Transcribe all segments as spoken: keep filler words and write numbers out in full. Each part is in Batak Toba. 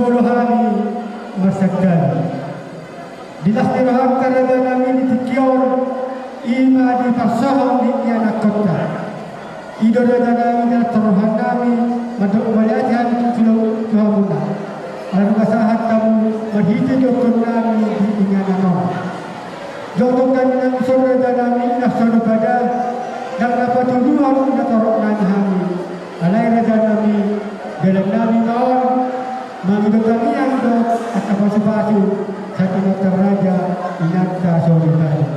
Molo hami marsantabi, di las ni rohanta raja nami di tingki on, i ma di parsohot ni ianakkonta. I do raja nami di las ni roha nami, mandok mauliate hami tu, tu, tu hamuna. Ala nunga sahat hamu marhite dohonon nami di inganan on. Jongjong hami nang dison raja nami, na saur matua, ndang na patuduhon na torop nami hami. Alai raja nami, dalan nami ma on, mangido tangiang dohot angka pasupasu, sian inanta raja, inanta soripada.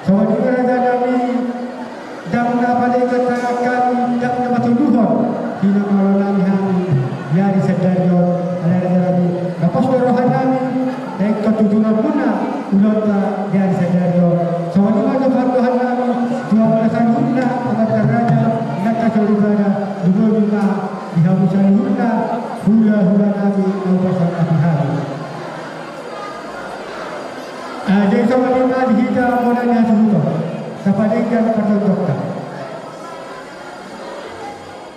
Songon i ma raja nami, ndang na palengan tangan hami, ndang na patuduhon hinamalo nami hami di ari sadari on, alai raja nami, na pos do roha nami, na ingkon tuturamuna ulaonta di ari sadari on. Songon i ma dohonon nami tu hamuna saluhutna, amanta raja, inanta soripada, lumobi ma di hamu saluhutna hulahula nami na hupasahat hami. Ah, jadi songon i ma di hita bona ni hasuhuton, tapadenggan partontonta.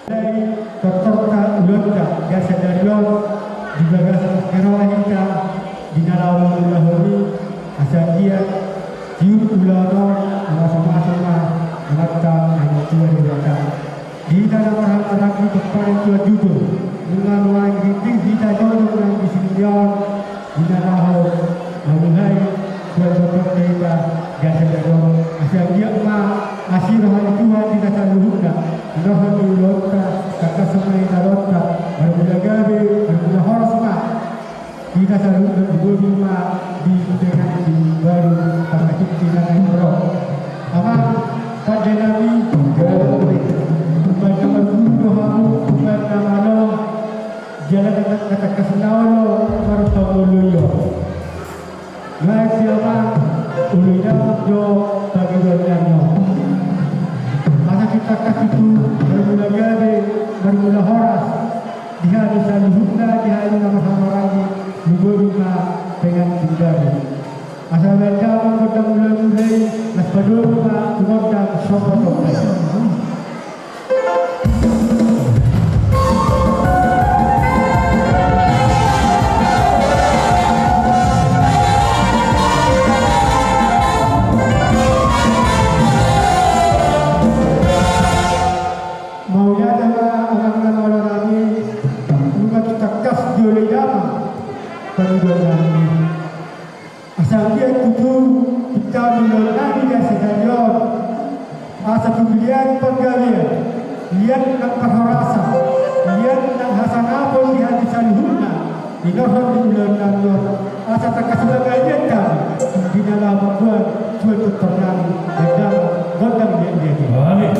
Jadi tortorta ulaonta di ari sadari on, di bagasan las ni roha hita di na laho mangulahon i, asa anggiat tiur ulaon on, mamasu-masu ma amanta na martua Debata. Di hita na marhahamaranggi, pomparan tu jujur, nunga nuaeng rintik hita jongjong nang di sini on, di na laho mamuhai, tuan dokter hita, jasa jadong, asa anggiat ma asi roha ni Tuhan di hita saluhutna, di roha ni ulaonta, tangkas ma di ulaonta, marmula gabe, marmula horas ma. Hita saluhutna lumobi ma di pengantin baru, pangkatiti na naeng ro. Amang pande nami, gabe, pande marguru do hamu, umbahen na malo, jala na, na tangkas na olo, marpangoloion. Nuaeng pe amang, olo i damang do pangidoan nami on. Asa tangkas tutu, marmula gabe, marmula horas. Di hami saluhutna, di hami na marhahamaranggi, lumobi ma pengantin baru. Asa baen damang gondang mula-mula i, laos padomu ma tu gondang somba-somba i. Mauliate ma amang na malo nami, nunga tangkas dioloi damang pangidoan nami. Asa anggiat tutu pinta ulaon nami di ari sadari on, asa tung liat panggabean, liat nang parhorasan, liat nang hasangapon di hami saluhutna, di nohor ni ulaon nami on, asa tangkas ma gabe hami di na laho mamboan tuan dokter nami, baen damang gondang liat-liat i. Amin.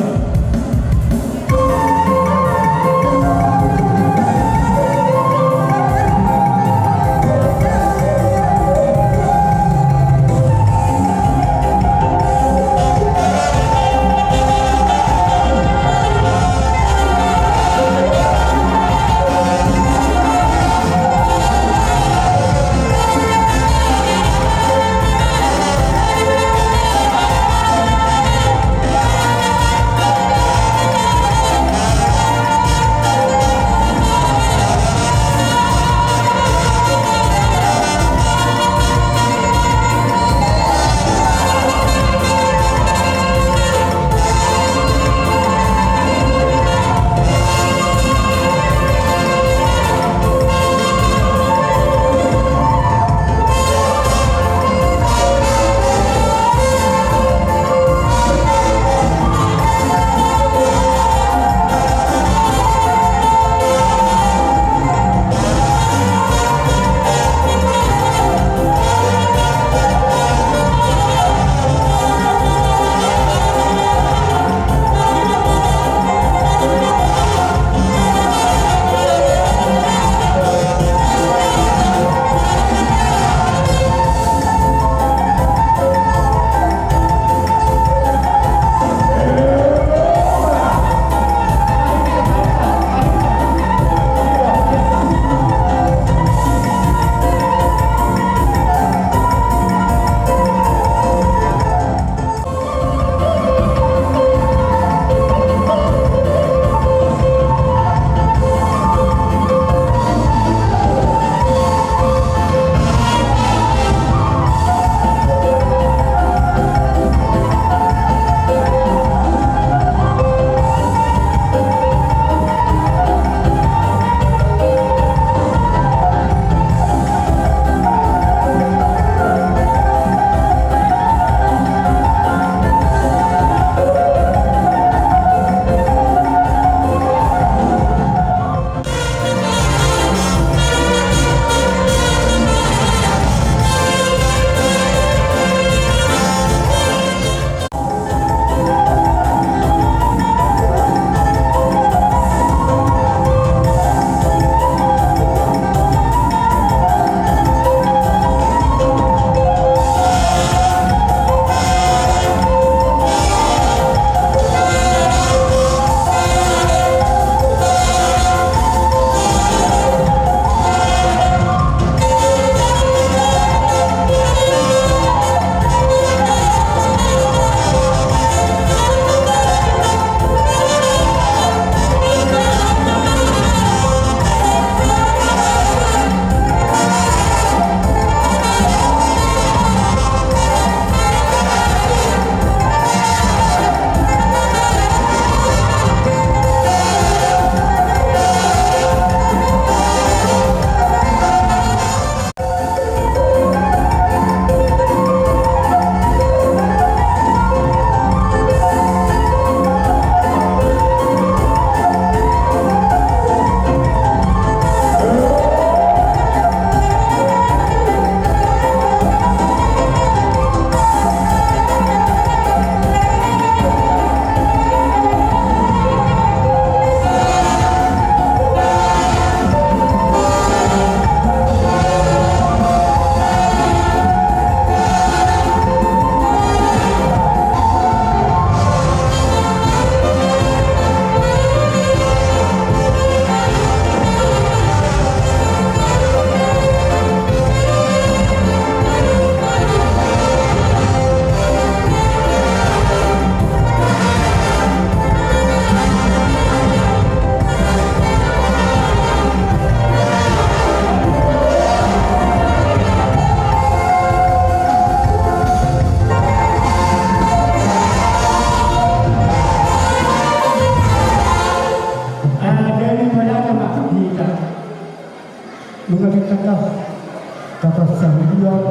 Tapasahutuan,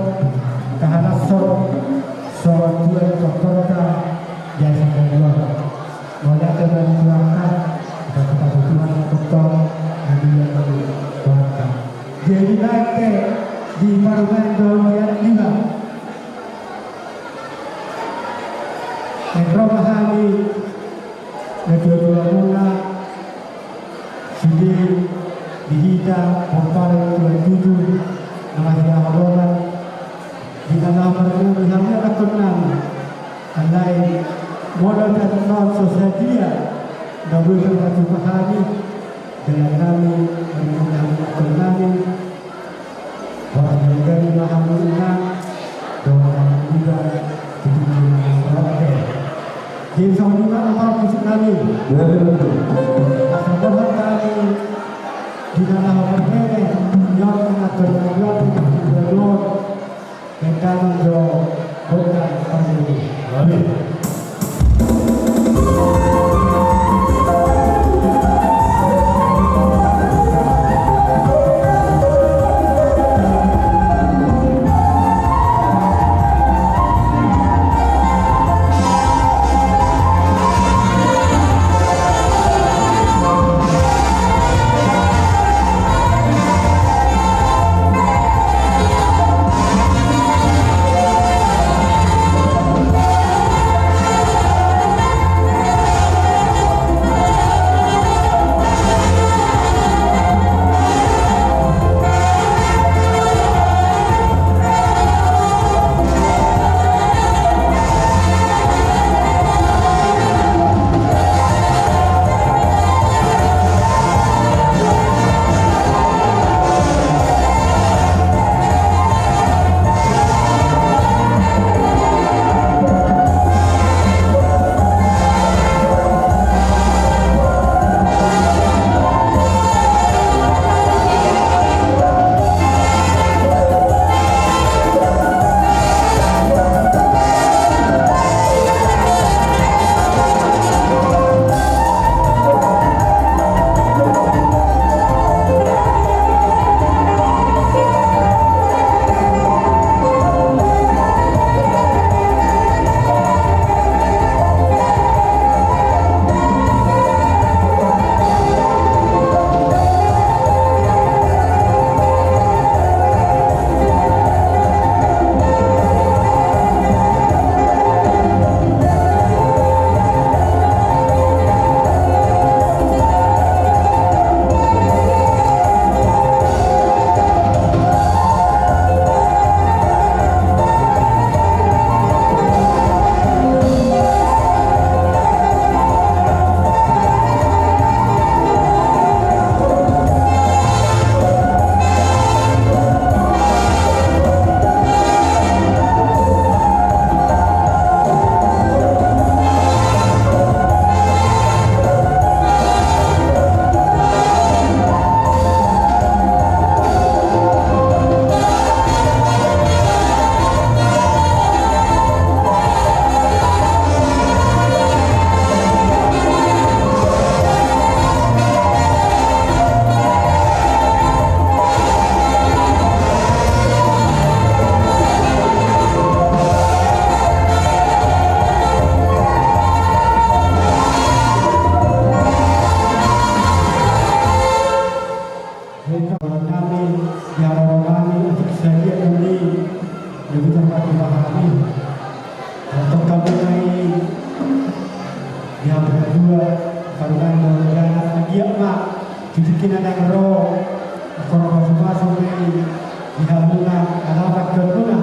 tahalashon, songon tuan tortorta, jasa keluarga. Mauliate ma di Tuhanta, tapasahutuan, tortor, na di Tuhanta. Jadi baik di parumaen do dia lima. Ro ma hami, na tuatua muna, sude di hita, pomparan tuan tutu, na masihaholongan, di na laho marnami hami anakkonnami. Alai, molo tung so sadia, na boi tarpatupa hami, dalan nami, marnami hami anakkonnami, Horas ni roha ma hamu inang, dohot hamu inang, di tingki na ro ate. Jadi songon i ma parmusik nami. Asa dohot hami di na laho marheme, nion na tolong nion di tingki na ro. Kita nunjuk kota parmusik. Amin. Hei, kawan nami, di haroro nami, untuk sadia nami, lebih terpadu pahami. Untuk kami nai, di hampir dua, karunan, karunan, anak, anak, iya, mak, cucuki na naeng ro, koro masu-masu nai, di hamuna, alamat, karunan,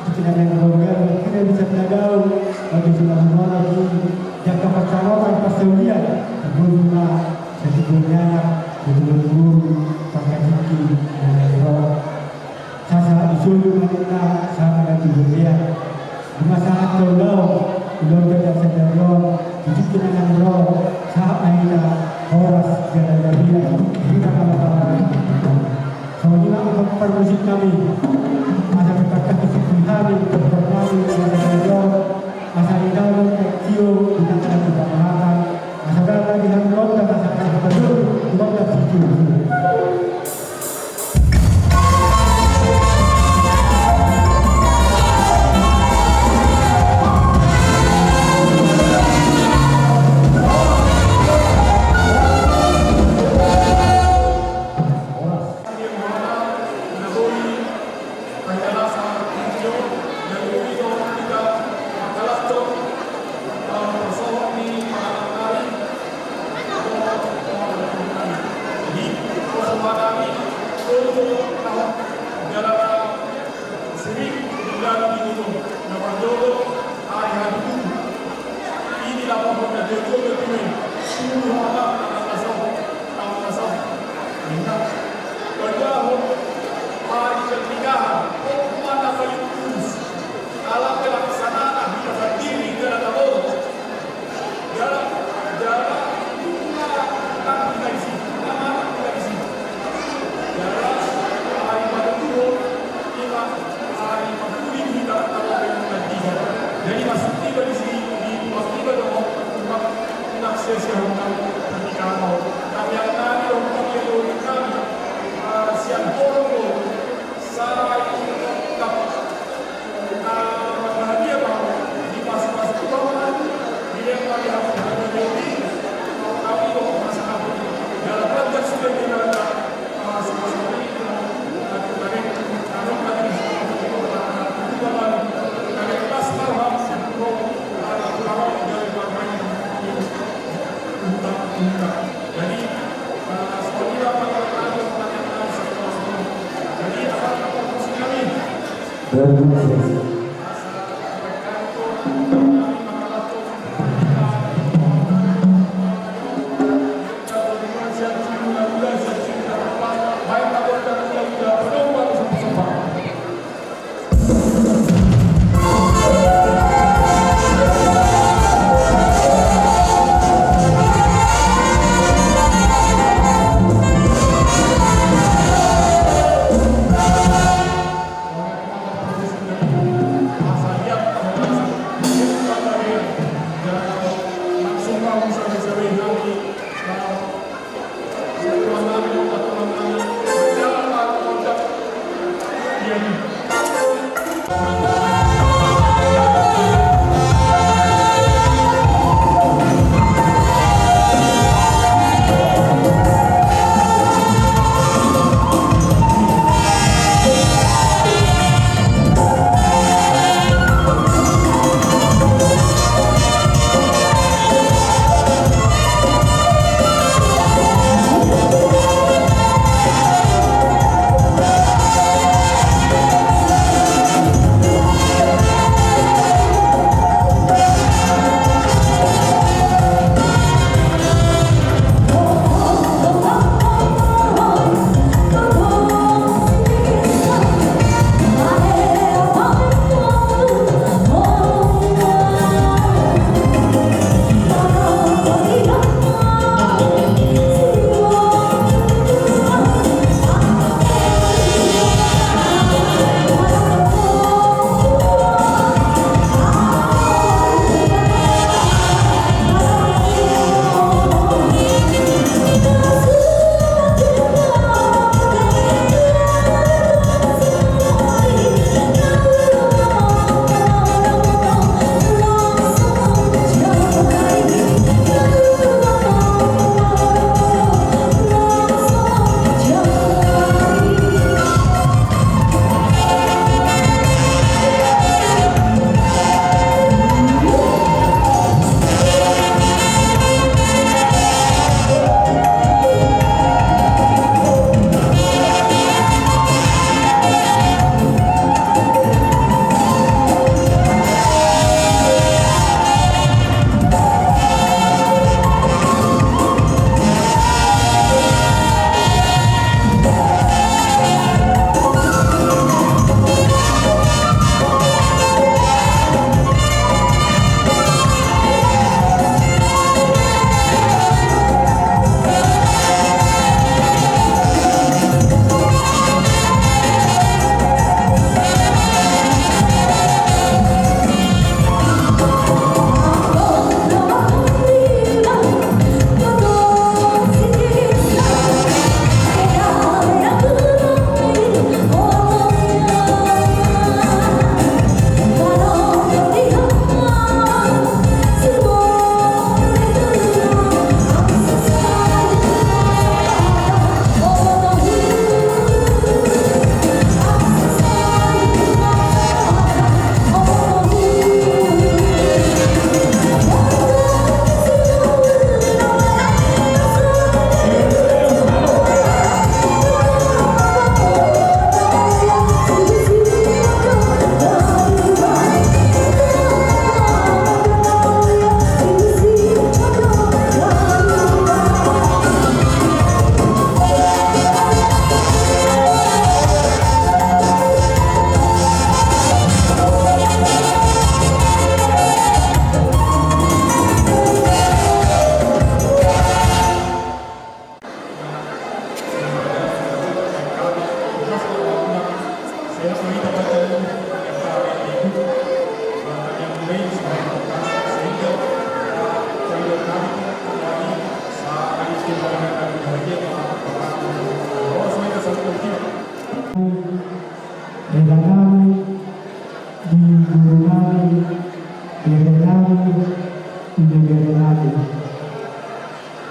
cucuki na naeng ro, biar, kira bisa tadau, bagi sila semua lagi, jaka pasarotan, pasaulian, di guru, mak, Jadi guru ni anak, jadi guru, pangkatiki, nang ro. Sasahat di solu ma ninna, sahat ma di bontean. Di masa hatau lao, ulang jajak sadari on, cucuki na naeng ro, sahat ma hita, horas, jala jaminan, hita kawan-kawan. Songon i ma angka parmusik nami. Asa tetap kami sipuli hami, tetap kami, tetap kami, asa di dalam kecil, di tengah kita makan, asa dalam di dalam lontar, asa dalam betul, lontar situ.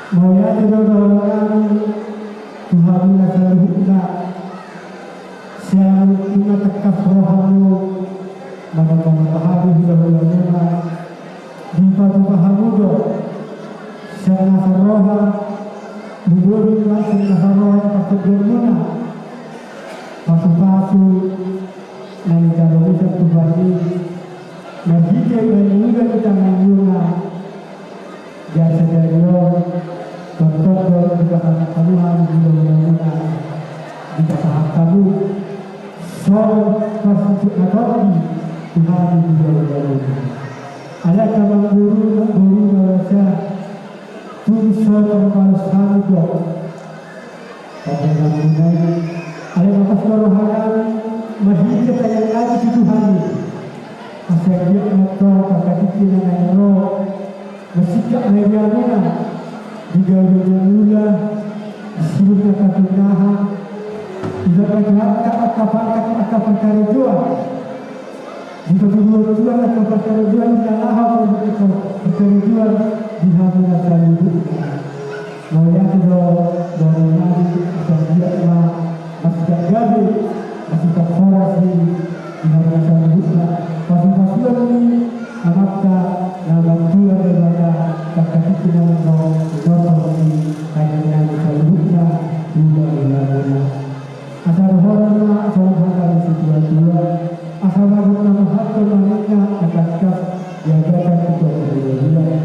Mauliate do dohonon nami tu hamuna saluhutna, sian nunga tangkas rohamu manopanopa hami hulahulamuna, dipatupa hamu do sian nasa roha, didoli ma sian nasa roha i partingkianmuna. Pasupasu na nijalo muse Tuhan i, marhite na niula di tanganmuna, di ari sadari on, tongtong do dipasahat hamu hami hulahulamuna, dipasahat hamu songon parsisik na tondi tu hami hulahulamuna. Alai angka amangboru, namboru na basa, tung so tarbalos hami do pambahenanmuna i. Alai mampas ma roha nami marhite tangiang nami tu Tuhan i, asa anggiat ma tong angka tingki na naeng ro, marsingkat ma irianmuna di gabe na niula, di siluk na patunahon, di gabe na angka pangkat, angka parkarejoan, di patuduhon Tuhan angka parkarejoan, di na laho parkarejoan di hamuna saluhutna. Mauliate do dohonon nami, asa anggiat ma marsingkat gabe, marsingkat horas di hamuna saluhutna. Pasupasuon ni Amanta na martua Debata, angka tingki na naeng ro, dinortor ni tangiang nami saluhutna tu hamuna. Asa dohonon ma songon hata ni situatua, asa magodang ma hata na ninna na tangkas diagakan tu hamuna hulahulamuna.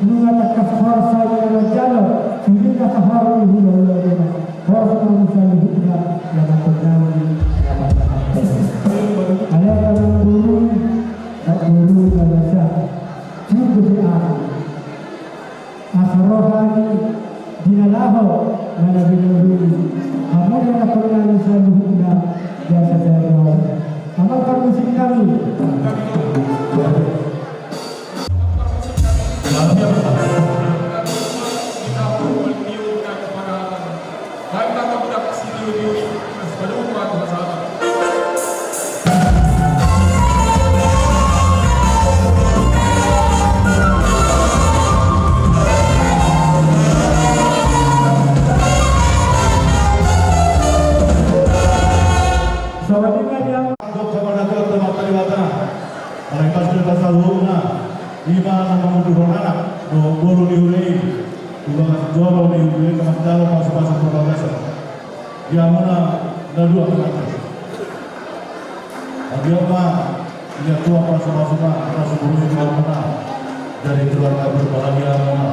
Nunga tangkas horas hami na manjalo, sude na sahoras ni hulahulamuna, horas ma hamu saluhutna, ulahonon nami na pasahat. Alai angka amangboru, namboru na basa, tung dope ahu asa ro hami di na laho manabi-nabi hamu na pangula ni saluhutna di ari sadari on. Amang parmusik nami. Sawadina ya. Dokter Manager Teman Kalibata. Alai pasti pasal hubungan. Ima nama mundur anak. Dua puluh di ulei. Dua kasih jolo di ulei. Teman dalam masuk-masuk perbatasan. Di hamuna na dua pengantin. Anggiat ma, ia tua pasu-pasu ma, pasu bumi di hamuna. Jadi keluarga berbahagia hamuna.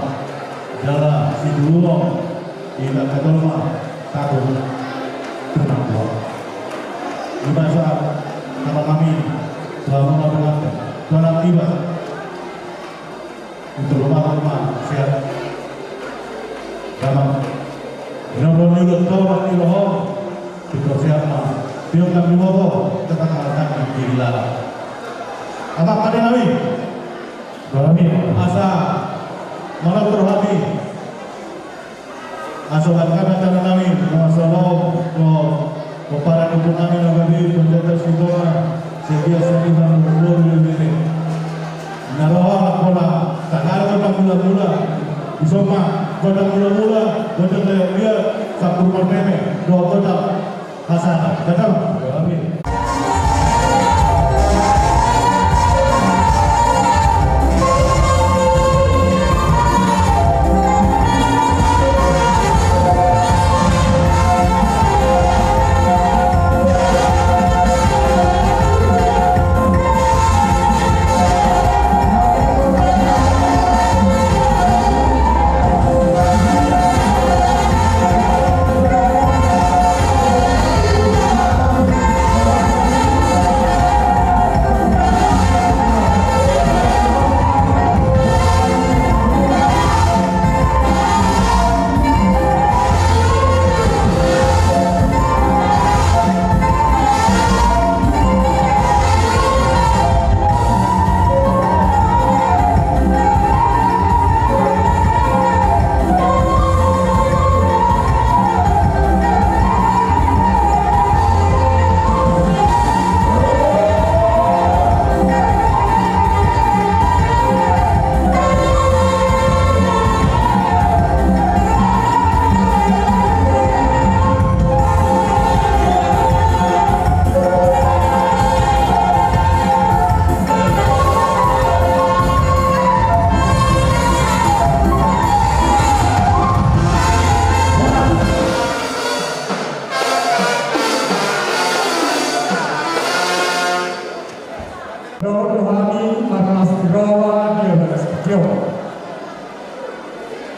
Jala si dulu, ina kadol ma, takut. Tenang tua. Di masa nama kami, tu hamuna pengantin. Tuan akibat. Itu rumah rumah siap. Gaman. Ina ro ni ulut tau ni rohom. Itu siap ma. Pion kami wowo tetap akan gila. Apa pada kami? Kami asa malam terhati. Asa bangkana cara nami, masa lo, lo, lo para kupu nami na gabe, pendeta Sibona, sedia seni dan kumpul di bini. Naroha, pola, tangar kota mula-mula, isoma, kota mula-mula, kota kaya dia, sapur mapeme, dua kota, Hasana, datang. Amin.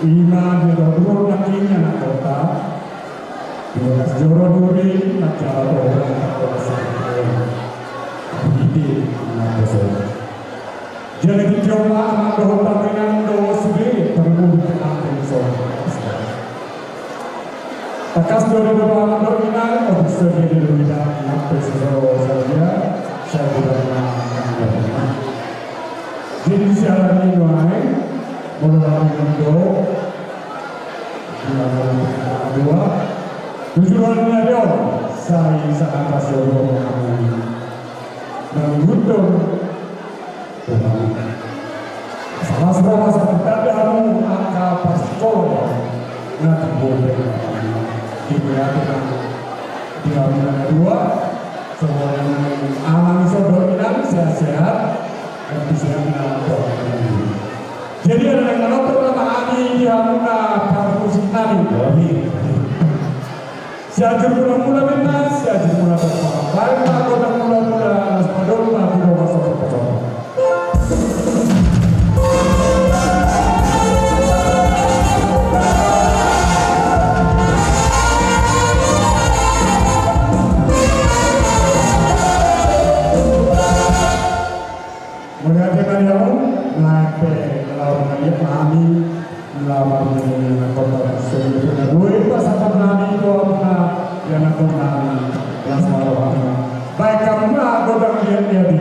Ima dia dohot nangkin na kota. Dua belas joro duri na jala dohot na kota. Ide na kota. Jadi tiga ma dohot tanginan do sude perlu dikenal. Takas do di bawah do inang, o bisa jadi lebih dah, sampai sesuatu saja, saya tidak pernah. Jadi siaran ini wae, mulai hari Minggu, dua, tujuh hari Minggu, saya sangat kasih Allah. Mengundang Salas roha sakit tanda hamu angka parsikola. Nga di bote. Di bote. Di hamu na dua. Semuanya aman, sodor, inang sehat-sehat. Dan bisa menang. Jadi ada yang menonton nama Adi di hamu na parmusik nami. Siajur mula-mula memang, siajur mula-mula. Baik, Pak Godang mula-mula, Mas Padong, Pak Godang, Mas Padong. Mauliate ma di hamu, naeng pe laho mangaliat ma hami, laho marmune na kota solu na dua, pasahat nami tu hamuna, ia na kota nami, las ma rohana. Baik, hamu na godang liat-liat i.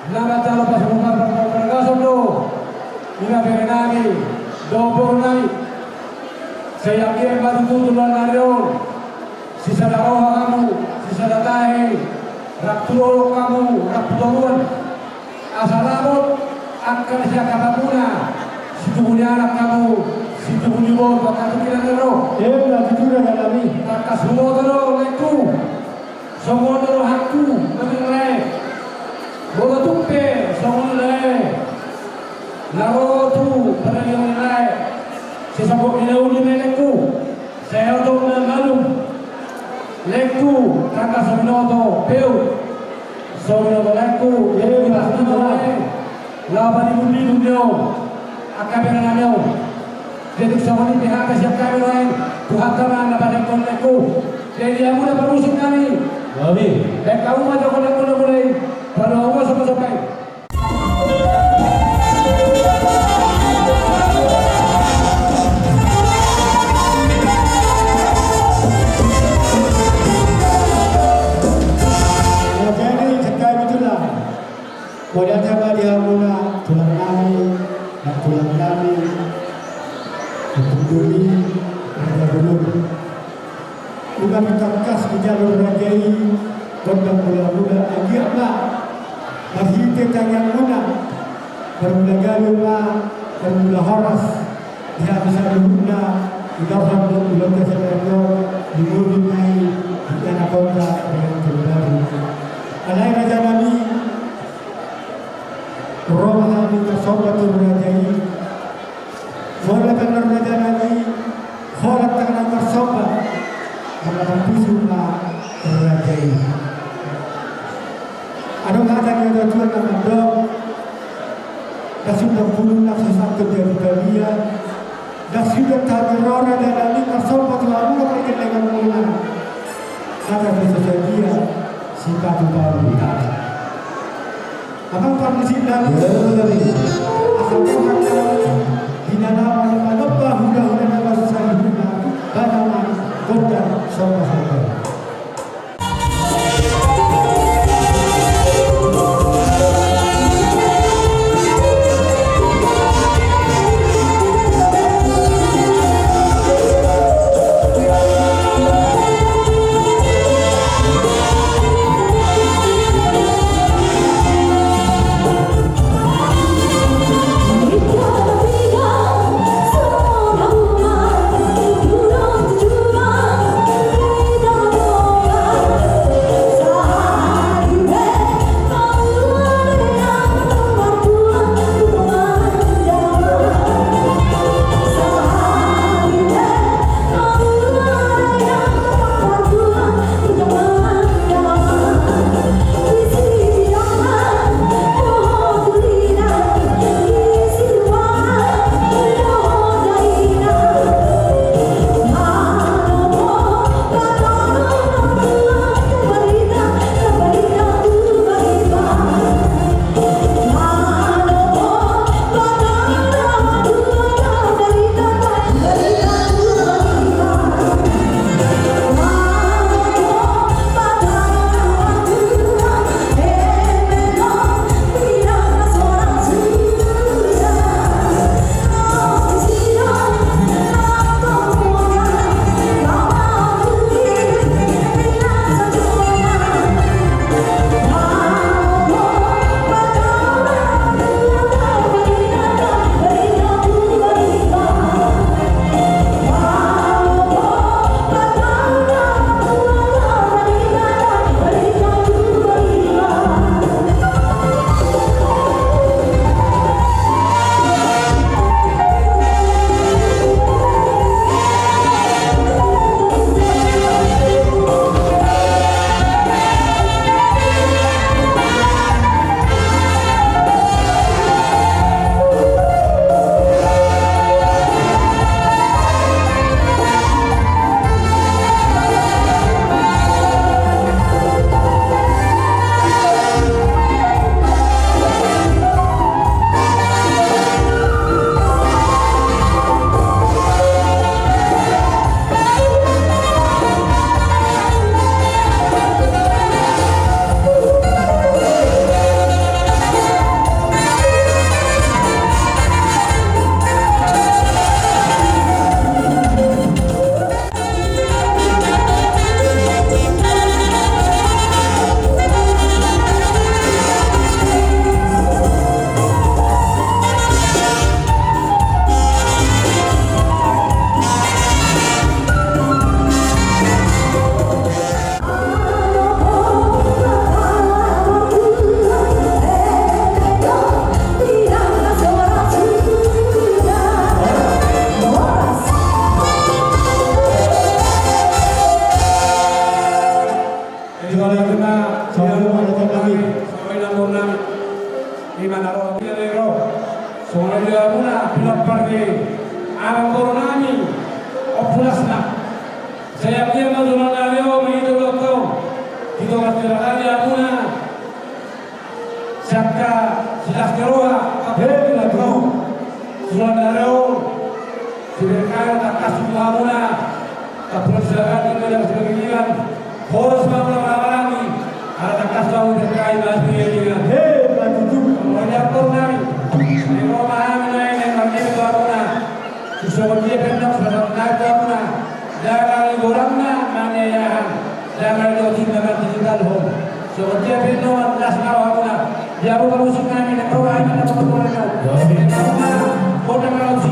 Na manjalo pasupasu parbagas on do. Ima bere nami dohot boru nami. Sai anggiat ma tutu tu ari on sisada roha hamu, sisada tahi, rap tu dolok hamu, rap tu toruan. Asa ramot angka na siangkapanmuna, situbu ni anak hamu, situbu ni boru, angka tu pina na ro. Emma tutu, raja nami. Tangkas huboto do laengku. Songon on do rohangku, na mangalae. Boru tung pe songon on lae. Na ro tu parnidaan ni lae. Sai sogot ni na uli ma laengku. Sai oto ma malum. Laengku, tangkas so binoto, peu. So binoto laengku, peu, pas nama lae. Laho padigung-digung do angka bere nami on. Jadi songon i pe hata sian hami nuaeng, Tuhanta ma na pasahathon laengku. Jadi hamu na parmusik nami. Nami. Baen hamu ma jokon laengku na mulai. Padomu ma sopa-sopa i. Oke, ini cekai betul lah. Mauliate ma di hamuna, tulang nami, na tulang nami. Doli, raja bolon. Unang tangkas dijalo raja i gondang mula-mula, anggiat ma marhite tangiangmuna marmula gabe ma, marmula horas di hami saluhutna, di torop ni ulaonta sadari on, di ngolu nai, di anakhonta, di anakhonta. Alai raja nami, ro ma hami marsomba tu raja i. Molo pe na raja nami, holan tangan marsomba, molo marpusu ma raja i. Adong hata ni natuatua na mandok, ndang sundut bulung na so sandok jadi balian, ndang sundut hami ro raja nami marsomba tu hamu na pargellengan muna. Hata ni so sadia sipatupaon hita. Amang parmusik nami. Asa roha nami di na laho manomba hulahula na marsaluhutna, bahen ma gondang somba-somba. Jadi, kalau kita, songon i ma na ro, songon i ma na ro. Songon i ma na ro, pinompar ni amangboru nami, Ompu Lasna. Sai anggiat ma joloan ni ari on, mangidul do tong di tonga ni ari on, amangboru nami. Sian angka silas ni roha, he, na tutu. Joloan ni ari on, siberkahi ma tangkas tu hamuna. Tapulak silakan di mana silakan. Horas ma hamu na marhahamaranggi. Ala tangkas ma hamu diberkahi ma silakan. He, na tutu. Mauliate ma nami. Ni roha ma hami na ini, marnida tu hamuna. Songon dia pe annon, songon na hamuna, dangani godangna maniahan, dangani dohot i ma na digital hon. Songon dia pe annon, las ma rohamuna. Dia buka musik nami, na kau aja na kau kau na kau. Kau na kau si.